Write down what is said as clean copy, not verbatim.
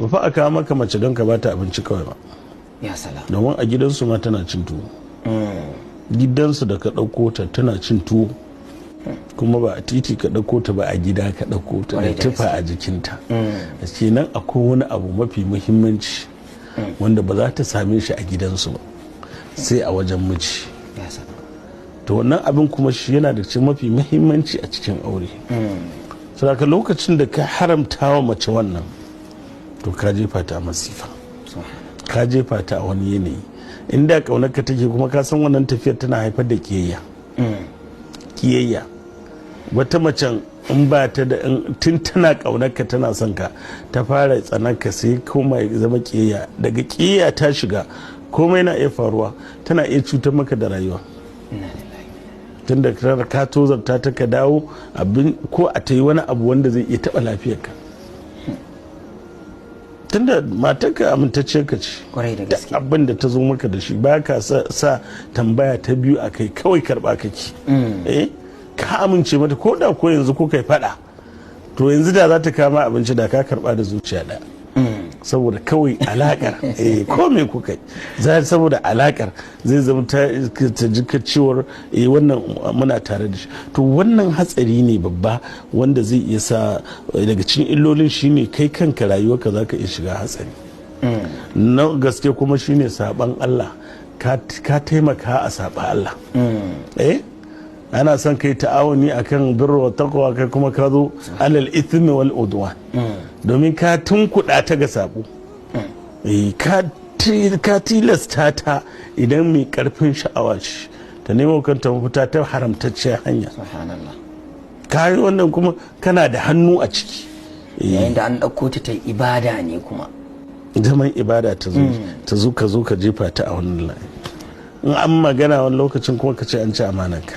Ba fa a kawo maka mace don ka bata abinci kawai ba. Ya salam. Domin a gidansu ma tana cin tuwo. Gidansu da ka ɗauko ta tana cin tuwo, kuma ba a titi ka ɗauko ta ba, a gida ka ɗauko ta da Kwarai da tufa gaske. a jikinta. Kenan akwai wani abu mafi muhimmanci wanda ba za ta same shi a gidansu ba sai a wajen miji. Ya salam. To wannan abin kuma shi yana da cikin mafi muhimmanci a cikin aure. Saboda lokacin da ka haramta wa mace wannan, to ka jefa ta a masifa, ka jefa ta a wani yanayi inda ƙaunarka take. Kuma ka san wannan tafiyar tana haifar da kiyayya. Kiyayya, wata macen in ba ta da tun tana ƙaunarka tana son ka, ta fara tsanarka, sai koma ya zama kiyayya. Daga kiyayya ta shiga, komai na iya faruwa, tana iya cutar maka da rayuwa, tunda ka tozarta ta, ka dawo abin ko a ta yi wani abu wanda zai iya taɓa lafiyarka, tunda matarka amintacciyar ka ce. Kwarai da gaske. Abin da ta zo maka da shi ba ka sa tambaya ta biyu a kai, kawai karba kake. Eh, ka amince mata. Ko da ko yanzu ko kai fada, to yanzu da za ta kama abinci, da ka karba da zuciya daya, saboda kawai alakar, eh, ko me kuka yi za, saboda alakar zai zama ta ji ka cewar eh, wannan muna tare da shi. To wannan hatsari ne babba wanda zai iya sa daga cikin illolin shine kai kanka rayuwarka za ka iya shiga hatsari na gaske. Kuma shine saban Allah, ka taimaka a saba Allah. Eh, ana son kai ta'awuni akan birru wa taqwa, kai kuma ka zo alal ithmi wal udwan, domin ka tunkuɗa ta ga sabo. Eh, ka tilasta ta, idan mai karfin sha'awa ce, ta nemo kanta mafita ta haramtacciyar hanya. Subhanallah. Ka yi wannan kuma kana da hannu a ciki. Eh, yayin da an ɗauko ta ta ibada ne kuma. Zaman ibada ta zo, ta zo ka zo ka jefa ta a wannan layi. In an magana wani lokacin kuma ka ce an ci amanarka.